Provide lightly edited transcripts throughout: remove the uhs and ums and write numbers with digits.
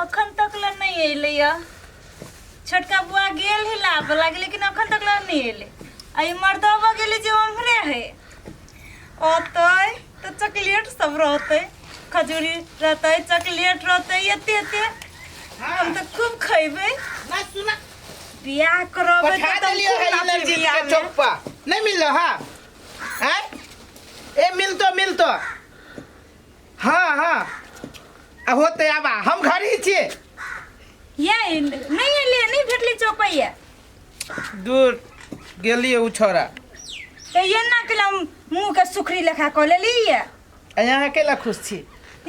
अखन तक ले नहीं एलै या छोटका बुआ गेल है लाबऽ लागी लेकिन अखन तक ले नहीं एलै आ ई मर्दबा गेलै जे ओम्हरे है औतै तऽ चॉकलेट सब रहतै खजूरी रहतै चॉकलेट रहतै एते एते हम तऽ खूब खैबै ना सुना बियाह करबै पठा तऽ देलियै खूब है नाचबै इंद्रजीत बियाह के मे। चौक पर नहीं मिल रहा हैं ए मिलतो मिलतो हाँ हाँ आ होते आबा हम घर ही छियै ये नहीं एलै नहीं भेटलै चौपैया दूर गेलियै उ छोरा तऽ एना के हम मुँह के सुखरी लेखा कऽ लेली ये आ यहाँ अकेला खुश छी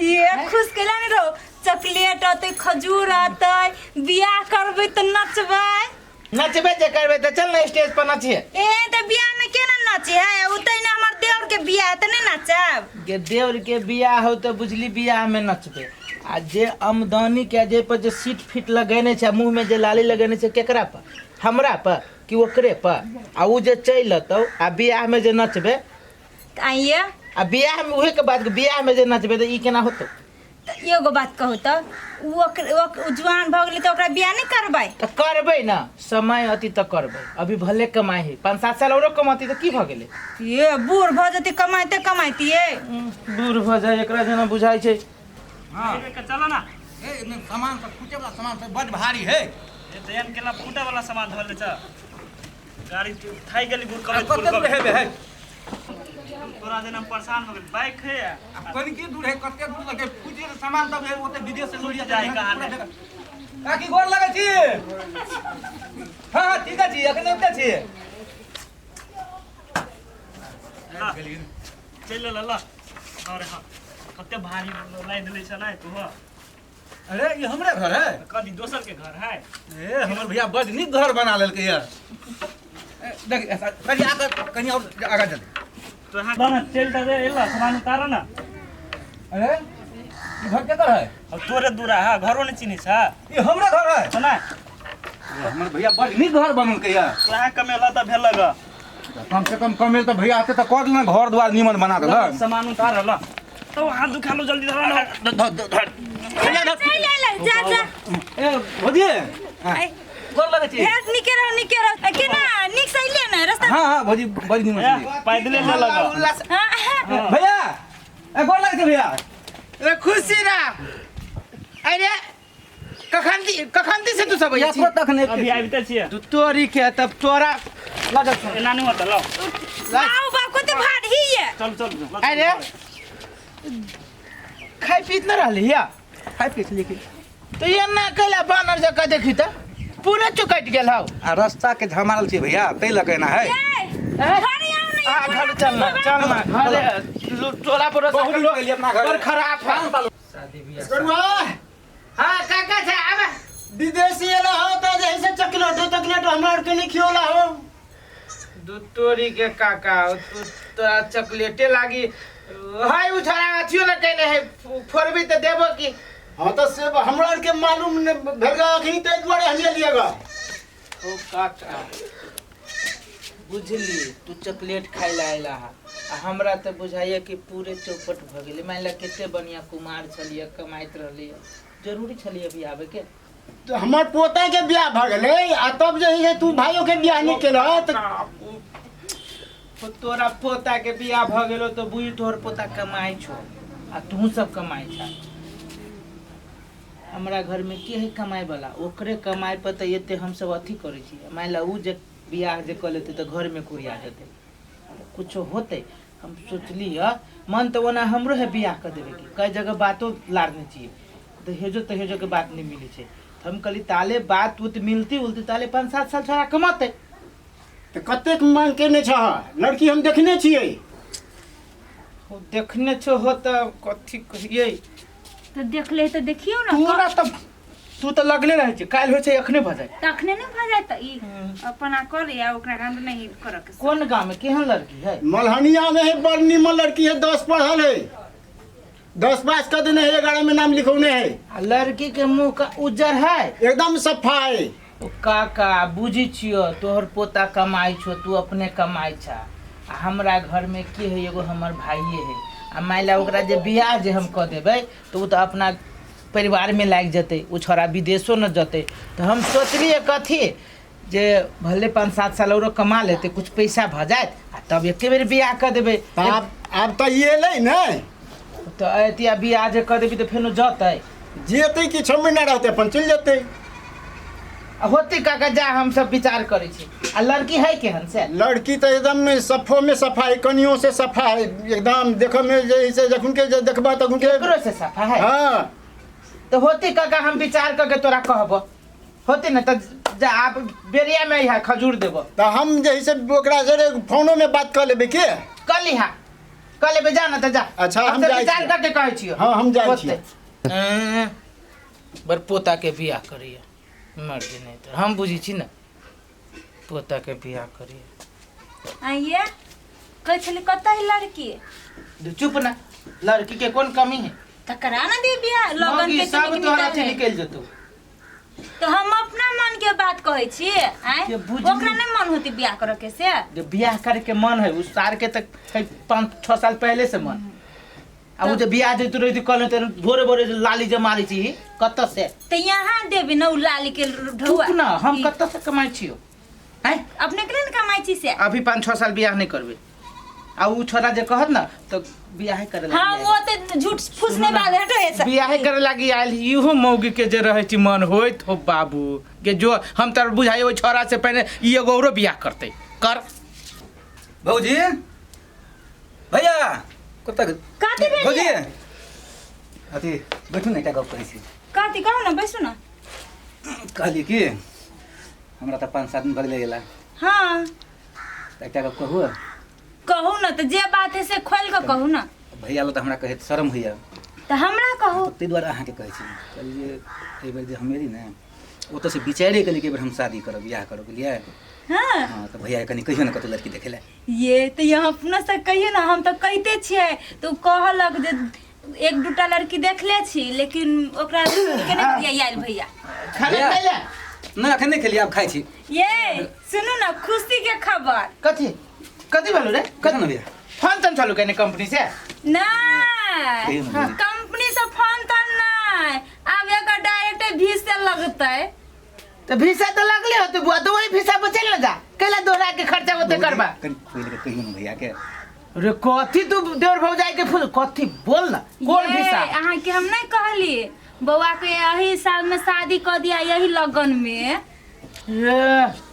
ये खुश केला नहीं रहो चॉकलेट अतै खजूर अतै बियाह करबै तऽ नचबै नचबे जे करबै तऽ चल ने स्टेज पर नचिए ए तऽ बियाह में केना नचे है उतै ने हमर देवर के बियाह है तऽ नहीं नचब गे देवर के बियाह हो तऽ बुझली बियाह में नचबे आ जे आमदनी के जे पर जे सीट फिट लगेने छै आ मुँह में जे लाली लगेने छै केकरा पर हमरा पर कि ओकरे पर आ उ जे चलि अतौ आ बियाह में जे नचबे तऽ आइए आ बियाह में उहे के बात बियाह में जे नचबे तऽ ई केना होतौ तऽ एगो बात कहू तऽ उ ओ जुआन भऽ गेलै तऽ ओकरा बियाह नहि करबै तऽ करबै ने समय अति तऽ करबै अभी भले कमाइ है 5-7 साल औरो कमाती तऽ की भऽ गेलै ये बूढ़ भऽ जेतै कमाइते कमाइतिये बूढ़ भऽ जाइ एकरा जेना बुझाइ छै हाँ चलो ना ए एमे सामान सब फूटे वाला सामान सब बड भारी है ए तैयार केला फूटे वाला सामान धर ले छ गाड़ी थाई गेली बुर आ कबे कते दूर हेबे है तोरा जेना परेशान हो गेल बाइक है आ कनिके दूर है कते दूर लगे फूटे के सामान सब है ओते विदेश से लोरिया जाए कहाँ ने। काकी गोर लगे छी हाँ हाँ ठीक अछि अखन अबिते छी चल ले ल अरे हाँ कते भारी लादि लै छ नै तू हो अरे ई हमरे घर है कदी दोसर के घर है ए हमर भैया बड नीक घर बना लेलकै यार ए, देख कनि आगे कनि और आगा चल तो यहाँ ना चल त दे एला सामान उतार ना अरे ई घर केकर है अब तोरे दूरा है घरो नहीं चिन्है छ ई हमरे घर है तो ना हमर भैया बड नीक घर बनलकै यार तो यहाँ कमेला त भेल लग कम से कम कमेल तऽ भैया आते तऽ कऽ देलक घर द्वार निमन बना देलक सामान उतार ल तो हाथ दुखा लो जल्दी धर ना चल ले जा जा ए भौजी ऐ, गोर लगै छी भेट निके रहो निके रहो ए, केना नीक से अइले ने रास्ता हाँ हाँ भौजी बड़ी निमन छी पैदले ले लग हाँ, हाँ। भैया ए गोर लगै छी भैया ए खुशी रह अरे कखन कखन से तू सब अइयै छी? यात्रा तखने अभी आबिते छियै तू तोरी के तब तोरा लग एना नहि होता लो बाऊ बाप कते भारी ये चल चल चल। अरे खाइ पीत न रहली या खाइ पी छलियै की तो ये ना कैला बानर जकाँ देखी तऽ पूरे चुकटि गेल हौ आ रास्ता के झमारल छी भैया ताहि लऽ कऽ एना है ए, घरे आउ ने आ घर चलना चलना घरे टोला पड़ोस बहुत लोग एलियै अपना घर बड़ खराब है शादी बियाह हाँ काका छै आबे विदेशी एला हो तो जैसे चॉकलेट चॉकलेट हमरा आर के नहीं खियोला हो दू तोरी के काका तू तोरा चॉकलेटे लागी हाय उ छोरा अथियो न कहने है फोड़बी तऽ देबो की हाँ तो से हमरा आर के मालूम ने भेल गा अखनी ताहि दुआरे हम एलिएगा ओ काका बुझली तू चॉकलेट खाइ ला अयला हा आ हमरा तऽ बुझाइए कि पूरे चौपट भऽ गेलै मानि लए कते बढ़िआँ कुमार छलियै कमाइत रहलियै जरूरी छलियै अभी आबैके तो हमर पोता के बियाह भऽ गेलै आ तब जे है तू भाइयों के बियाह नहीं केलह तऽ तो तोरा पोता के बियाह भऽ गेलो तऽ बुझ तोहर पोता कमाइ छौ आ तू सब कमाइ छा हमरा घरमे के है कमाइ वाला ओकरे कमाइ पर तऽ एते हमसब अथी करै छी मानि लए उ जे बियाह जे कऽ लेतै तऽ घरमे कुरिया जेतै कुछो होतै हम सोचली हँ मन तऽ ओना हमरो है बियाह कऽ देबेके कई जगह बातो लारने छियै दहेजो तहेजोके बात नहि मिलै छै तऽ हम कहली ताले बात उत मिलती उलती ताले 5-7 साल छोड़ा कमतै तऽ कतेक मांग केने छह लड़की हम देखने छियै ओ देखने छो हो तऽ कथी कहियै तऽ देख ले तऽ देखियौ ने तोरा तऽ तू तऽ लगले रहै छै काल्हि होइ छै एखने भऽ जाइ तखने नहि भऽ जाय तऽ ई अपना कर या ओकरा काम नहीं करऽ के कोन गाँव में केहन लड़की है मलहनिया में है बड़ नीमन लड़की है 10 पढ़ल है 10 पास कर देने है 11 में नाम लिखौने है आ लड़की के मुंह का उज्जर है एकदम सफा है ओ काका बुझी छियो तोहर पोता कमाइ छो तू अपने कमाइ छा आ हमरा घर में के है एगो हमर भाइये है आ मानि ला ओकरा जे बियाह जे हम कऽ देबै तऽ ओ तऽ अपना परिवारमे लागि जेतै, ओ छोड़ा विदेशो न जेतै। तऽ हम सोचलियै कथी जे भले 5-7 साल औरो कमा लेतै, कुछ पैसा भऽ जायत आ तब एके बेर बियाह कऽ देबै। तऽ आब तऽ ई एलै ने। तऽ एतिया बियाह जे कऽ देबी तऽ फेनो जतै? जेतै कि 6 महीना रहतै, अपन चलि जेतै। आ होतै काका, जा हमसब विचार करै छी। आ लड़की है केहन से? लड़की तऽ एकदम सफो में सफा है, कनियो से सफा है एकदम। देखऽ में जे है से जखन के जे देखबा तखन के केकरो से सफा है। हाँ। तऽ होतै काका, हम विचार कऽ के तोरा कहबो। होतै ने तऽ जा, आप बेरिया में अइहा, खजूर देबो। तऽ हम जे है से ओकरा से फोनो में बात कऽ लेबै के। कऽ लिहा, कऽ लेबै, जा ने तऽ जा। अच्छा, हम तऽ जाइ विचार छियै। कऽ के कहै छियौ। हाँ, हम जाइ होतै। छियै। बड़ पोता के बियाह करैया मर्द नहि तऽ हम बुझै छी ने पोता के बियाह करैया। आइए कहै छली कतऽ है लड़की? चुप ना, लड़की के कोन कमी है? तऽ करा ना दे बियाह लगन मौगी के सब नीक तोहरा निकल अथी है। निकलि जेतौ। तो हम अपना मन के बात कहै छी आँय, के बुझ ओकरा नहीं मन होती बियाह करे के से। जे बियाह करे के मन है उस सार के तक है 5-6 साल पहले से मन। आ उ जे बियाह जैतु रही कहले त भोरे भोरे जे लाली जे मारै छी कतऽ से? तो यहाँ देबी न उ लाली के ढौआ। चुप ना, हम कतऽ से कमाइ छियो आँय? अपने के लिए न कमाइ छी से। अभी 5-6 साल बियाह नहीं करबे आ उ छोरा जे कहत ना तो बियाहे करे लागी हाँ आयल। वो तो झूठ फूस नहीं बाले हटो ऐसा। बियाहे करे लागी आयल। इहो मौगी के जे रहै छी मन होइत हो बाबू के जो हम तर बुझाइ ओहि छोरा से पहिने ई एगो औरो बियाह करतै कर। भौजी भैया कब तक कथी भेल? भौजी अथी बैठू ने, एकटा गप कहै छी। कथी कहू ना, बैसू ना। कहली कि हमरा तऽ 5-7 दिन भऽ गेला। हाँ। तऽ एकटा गप कहू? कहू ना, तऽ जे बात है से खोल के कहू ना। भैया लग तऽ हमरा कहैत शर्म होइया। तऽ हमरा कहू। तऽ ताहि दुआरे अहाँके कहै छी। कहलियै एहि बेर जे हम एली ने ओतऽसँ विचारे केली कि एहि बेर हम शादी करब, बियाह करब, बुझलियै? हाँ। हाँ, तऽ भैया कनि कहियौ ने कतौ लड़की देखै लए। ये तऽ यहाँ अपना से कहियो ना, हम तऽ कहिते छियै तऽ उ कहलक जे एक दूटा लड़की देखले छी लेकिन ओकरा के नहि दिया आयल भैया। खाना भैया। खाइ ले। नहि अखन नहि खेलियै, आब खाइ छी। ये सुनू ना, खुशी के खबर। कथी कथी भेलो रे? कथी ने भैया? फोन तन चालू केने कंपनी से? नहीं कहियौ ने भैया। कंपनी से फोन तन नहीं, आब एकर डायरेक्ट भीसे लगतै। तो भीसा तो लगले होते बुआ, तो वही भीसा पर चल ना जा, कैला दोहरा के खर्चा होते करबा। कनि खोलि के कहियौ ने भैया के। रे कथी तू देवर भौजाई के फूल कथी बोल ना, कोन ये, भीसा? अहाँ के हम नहीं कहली बौआ के यही साल में शादी कर दिया यही लगन में। रे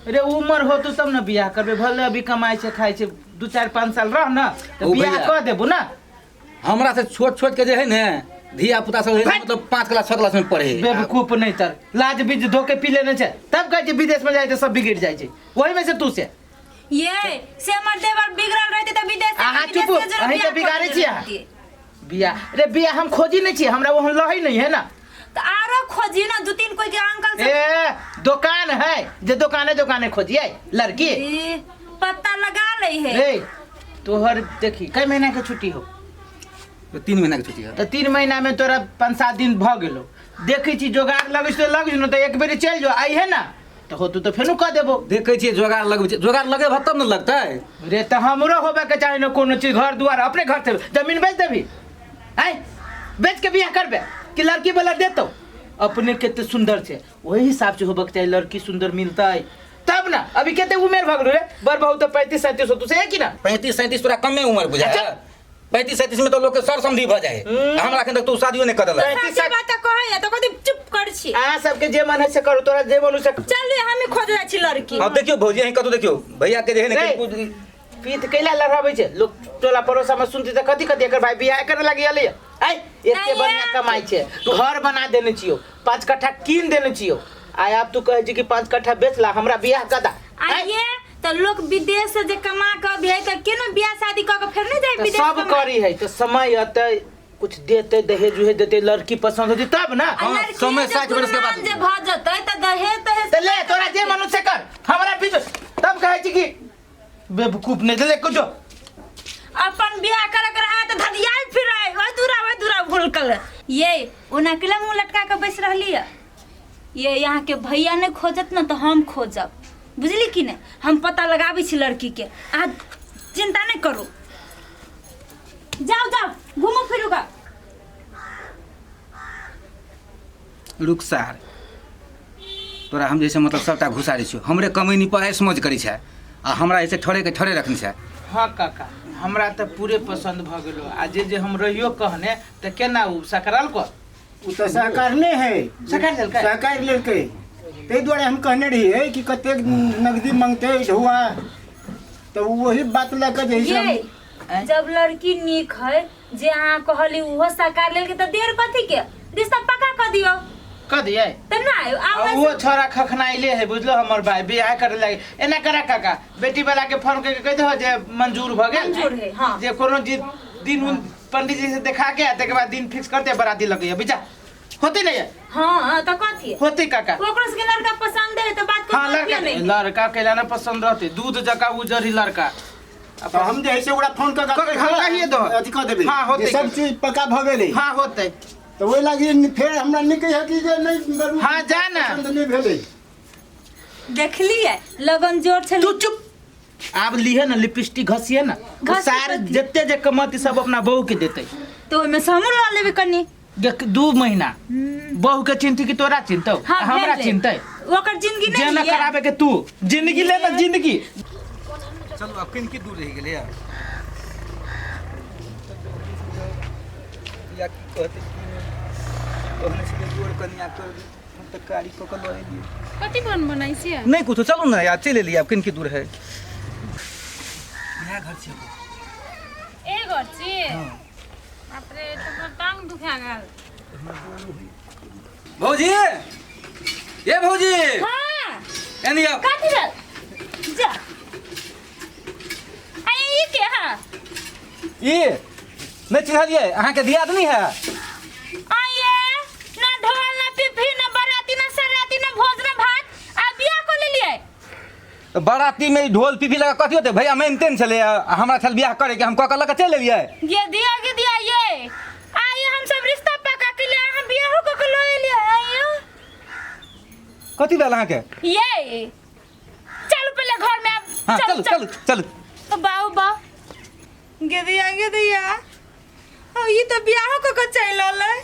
रे उम्र हो तू तब ना बियाह करबे, भले अभी कमाई छे खाई छे 2-4-5 साल रह ना तो ओ बियाह भैया। कर देबू ना। हमरा से छोट छोट के जे है ने धिया पुता सब है, फट। मतलब 5 क्लास 6 क्लास में पढ़े है। बेवकूफ नहीं तर लाज बीज धो के पी लेने छे तब कहे छे विदेश में जाए तो सब बिगड़ जाए छे, वही में से तू से। ये से हमर देवर बिगड़ल रहते त विदेश से अहाँ विदेश चुप, के जरूर अहीं बियाह तऽ बिगाड़ै कर छी अहाँ। देती। बियाह रे बियाह हम खोजी नहीं छी, हमरा वो हम लहै नहीं है ना। त आरो खोजी ना 2-3 कोई के अंकल से। ए दुकान है जे दुकाने दुकाने खोजिए लड़की। ए, पता लगा ले है। रे तोहर देखी कई महीना के छुट्टी हो? तो 3 महीना के छुट्टी है। तो 3 महीना में तोरा 5-7 दिन भ गेलो, देखै छी जोगाड़ लगै छै लग न, तऽ एक बेर चलि जो आई है ना तऽ होतू तऽ फेनो कऽ देबो। देखै छियै जोगाड़ लगबै छै, जोगाड़ लगेबह तब ने लगतै। रे तऽ हमरो होबे के चाही ने कोनो चीज, घर दुआर अपने घर से जमीन बेच देबी आय, बेच के बियाह करबे कि लड़की वाला देतौ? अपने कते सुंदर छै ओही हिसाब से होबे के चाही, लड़की सुंदर मिलतै तब ना। अभी कते उमेर भऽ गेलो रे बर बहु तऽ 35-37 होतू से है कि ना? 35-37 तोरा कमे उम्र बुझाय। अच्छा। 35-37 में तो लोग के सर समधी भऽ जाए, हमरा अखन तक तू शादियो नहीं कर देलक। पैंतीस साची बात कहै तऽ कथी चुप कर छी। अहाँ सबके जे मन है से करू, तोरा जे मन है से चल हमी खोज जाइ छी लड़की। अब देखियो भौजी अहीं कतौ देखियो भैया के जे है ने रे। पीत कैला लड़ाबै छै लोग टोला पड़ोसा में सुनती तऽ कथी कथी एकर भाई बियाह करे लागी अलै आय, एते नहीं बढ़िया ये। कमाई छै, घर बना देने छियो, 5 कट्ठा कीन देने छियो, आय आब तू कहै छी कि 5 कट्ठा बेच ला हमरा बियाह कऽ दा। आइए तऽ लोग विदेश से जे कमा कऽ अबै है तऽ केना बियाह शादी कऽ के फेर नहि जाय तऽ विदेश सब कमाए? करी है तऽ समय अतै कुछ देते दहेज उहेज देते लड़की पसंद होती तब ना। आ हाँ, लड़की समय जे 60 बरस के बाद। गुणवान जे भऽ जेतै तऽ दहेज तहेज तऽ ले तोरा जे मन से कर, हमरा बीच तब कहै छी कि बेवकूफ नहीं ले कुछो। अपन बियाह करे के रहा तऽ धदियाई फिराय ओइ दूरा ओइ दूरा भुलकल। ये ओना केला मुँह लटका के बैस रहली है? ये यहाँ के भैया नहीं खोजत ना तो हम खोजब, बुझली कि नहीं? हम पता लगाबै छी लड़की के, अहाँ चिंता नहीं करू। जाओ जाओ घूमो फिरू का। रुक सार तोरा हम जैसे मतलब सबटा घुसा दै छियौ हमरे कमैनी पर ऐश मौज करै छै आ हमरा ऐसे ठड़े के ठड़े रखने छै। हाँ काका, हमरा तऽ पूरे पसंद भऽ गेलो आ जे जे हम रहियो कहने तऽ केना ओ सकराल को ओ तऽ सहकारने है। सहकार लेलकै? सहकार लेलकै, ताहि दुआरे हम कहने रहियै कि कतेक नगदी मंगतै ढौआ, तऽ वही बात लऽ कऽ जे है से ये जब लड़की नीक है जे अहाँ कहली उहो साकार लेलकै तऽ देर कथी के, रिश्ता पक्का कऽ दियौ। कह दियै तऽ नहि आ आब वो छोरा खखनाइले है बुझलो हमर भाई बियाह करे लागे। एना करा काका, बेटी वाला के फोन करके कह दहो जे मंजूर भ गेल। मंजूर है, हाँ। जे कोनो दिन उन पंडित जी से देखा के तकर बाद दिन फिक्स करते बराती लगैया बिचा होते नहीं है? हाँ, हाँ, तऽ कथी होते काका। ओकरो सबके लड़का पसंद है तऽ बात हाँ कोनो लड़का नहीं। लड़का केला ना पसंद रहते, दूध जका उजर ही लड़का। तऽ हम जे है से ओकरा फोन कऽ कऽ के हाँ, कहिए दहो। अथी कऽ देबै। हाँ, होतै। जे सब चीज पक्का भऽ गेलै। हाँ होते। तऽ ओहि लागी फेर हमरा नीक है कि जे नहि बरू हाँ, जा ना। पसंद नहि भेलै। देखलियै लगन जोर छलै। तू चुप, आब लिहे ना लिपस्टिक घसिए ना, घसी सार कथी? जते जे कमती सब अपना बहू के देते। तऽ ओहिमे से हमहूँ लऽ लेबै कनि। 2 महीना बहू के चिंती कि तोरा चिंतो? हाँ, हमरा भेल। चिंतै। ओकर जिंदगी नहीं जेना है। कराबे के तू जिंदगी ले ना जिंदगी। चलू आब कनि की दूर रहि गेलै यार। या की कहतै की नहि, कहने छलै गोर कनिया कर दे, हम तऽ कारी कऽ कऽ लऽ एलियै। कथी बन बनाइ छियै? नहि कुछो, चलू ने यार, चलि एलियै आब कनि की दूर है। इएह घर छियै। ए घर छियै? बाप रे, तऽ हमर टांग दुखा गेल। भौजी, ए भौजी। हाँ। एनी आउ। कथी भेल? जा। आ ई के है? ई नहि चिन्हलियै? अहाँके दियादनी है। आइए ना ढोल ना पिपही ना बराती ना सराती ना भोज ना भात, आ बियाह को लेलियै? बराती में ई ढोल पिपही लगा कथी होतै भैया? मानिते ने छलै, हमरा छल बियाह करे के, हम कऽ कऽ लऽ कऽ चलि एलियै। ये दिया के दिया ये आइए, हम सब रिश्ता पका के ले हम बियाह को के ले एलियै। आइए कथी भेल अहाँके? ये चलू पहले घर में अब। हाँ चलू चलू चलू। तो बाऊ बाऊ गेदिया गेदिया, ओ ई तो बियाह क के चलि अलै।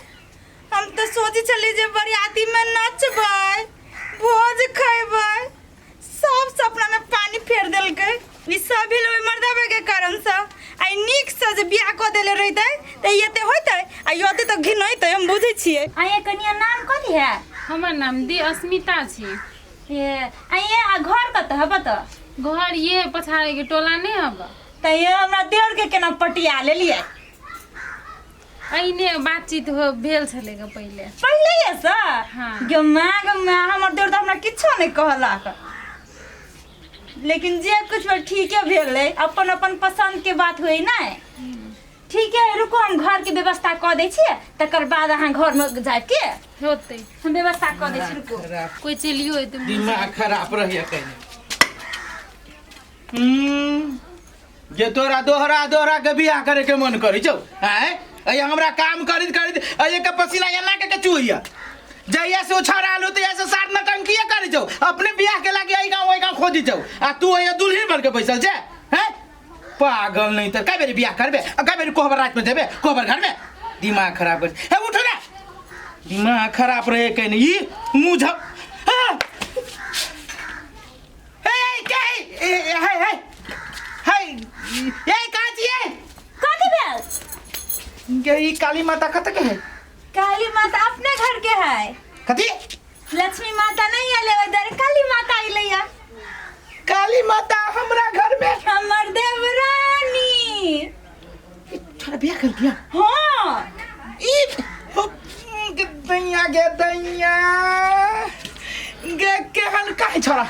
हम तो सोचै छली जे बरियाती में नचबै भोज खैबै, सब सपना में पानी फेर देलकै। ई सब भेल ओहि मर्दबे के कारण से। आइ नीक से जे बियाह कऽ देले रहितै तऽ ई एते होइतै आ ई अते तऽ घिनैतै, हम बुझै छियै। आइए कनिया नाम कथी है? हमर नाम दी अस्मिता छी। ये आइए, आ घर कतऽ है बता? घर ये पछाड़े के टोला नहीं हब। तऽ ये हमरा देवर के केना पटिया लेलियै? अहिने बातचीत हो भेल छलै ग पहिले। पहिले ये से? हाँ। गे माँ गे माँ, हमर देवर तऽ हमरा किछो नहि कहलक, लेकिन जे कुछ भेल ठीके भेलै, अपन अपन पसंद के बात होइ ने। ठीक है, रुको हम घर के व्यवस्था कऽ दै छियै, तकर बाद अहाँ घर में जायब के होतै। हम व्यवस्था कऽ दै छी, रुको। कोई चलियो एतै। दिमाग खराब रहैया कहीं। जे तोरा दोहरा दोहरा के बियाह करे के मन करै छौ आँय? अइ हमरा काम करैत करैत अइ के पसीना एना के के चुहैया। जहिया से ओ छौड़ा आलू तहिया से सार नटंकिए करै छौ, अपने बियाह के लागी एहि गाँव ओहि गाँव खोजै छौ आ तू ओहि दुल्हिन बन के बैसल छे हैं? पागल नहीं तऽ कै बेरी बियाह करबे आ कै बेरी कोहबर रातिमे देबे कोहबर घरमे। दिमाग खराब कर हे, उठो ना, दिमाग खराब रहे कहीं ई मुँह झप। हाँ! हे के हे हे हे हे ए कहाँ छियै? कथी भेल? गे ई काली माता कतऽ के है? काली माता अपने घर के है। कथी? लक्ष्मी माता नहीं आले उधर, काली माता अइलै है। काली माता हमरा घर में? हमर देवरानी। छोरा बियाह कर दिया? हाँ। ई हो, गे दैया गे दैया गे केहन काहे छोरा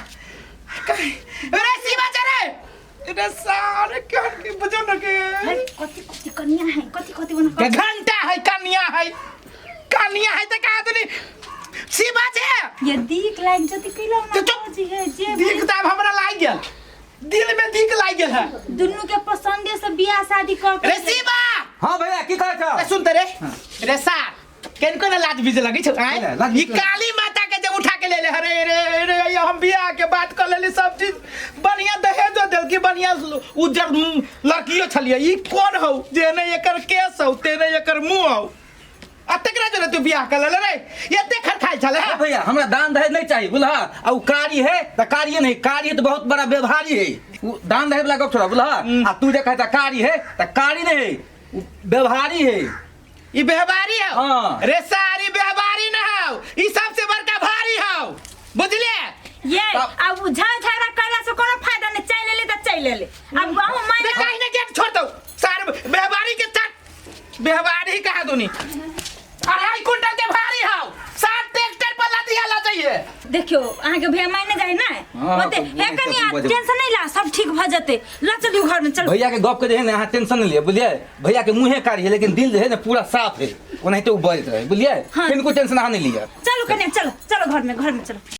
काहे रे सीमा चरे रे सारे केहन के बुझो न के। है, कथी कथी कनिया है, कथी कथी बना गे घंटा है कनिया है कनिया है त कहा तनी सीमा छे। ये दीख लाग जति कैला ना तो चुप। जी है जे दीख त आब हमरा लाग गेल, दिल में दीख लाग गेल है। दुनू के पसंदे से बियाह शादी कर रे सीमा। हाँ भैया की कहै छौ? ए, सुन त रे रे सार केनको ना लाज बीज लगै छौ आँय? किया लाज ई बीज? काली माता के जब उठा के ले ले अरे रे रे ये हम बियाह के बात कर लेली, सब चीज बढ़िया दहेजो देलकी, बढ़िया उज्जर लड़कियो छलियै। ई कोन हौ जे ने एकर केस हौ तेने एकर मुंह हौ, आ तकरा जोरे तू बियाह कर लेले रे, एते खरखाइ आयल छले ए भैया हमरा दान दहेज नहीं चाहिए बुझला आ उ कारी है त कारी नहीं कारी तो बहुत बड़ा व्यवहारी है उ दान दहेज वाला गप छोड़ा बुझला आ तू जे कहता कारी है त कारी नहीं उ व्यवहारी है ई व्यवहारी हौ हाँ। रे सारी व्यवहारी न हौ ई सबसे बड़का भारी हौ बुझले ये अब उ झगड़ा करला से कोनो फायदा नहीं चल ले त चल ले अब अहूँ रे मान काहे ने गेट छोड़ दो सार व्यवहारी के चट व्यवहारी कहा दुनी अढ़ाई कुंटल के भारी हौ सार ट्रैक्टर पर लदिया ला जाइए देखियो अहाँके भैया मायने जाए ना हाँ, ओते तो हे कनिया बजब। टेंशन नहीं ला सब ठीक भ जते ला चलियो घर में चलो भैया के गप के जे है ना अहाँ टेंशन नहीं लिया बुझलिए भैया के मुँहे कारी है लेकिन दिल जे है ना पूरा साफ है ओनाहिते उ बजैत रहे बुझलिए हाँ। किनको टेंशन अहाँ नहीं लिया चलो कनिया चलो चलो घर में चलो।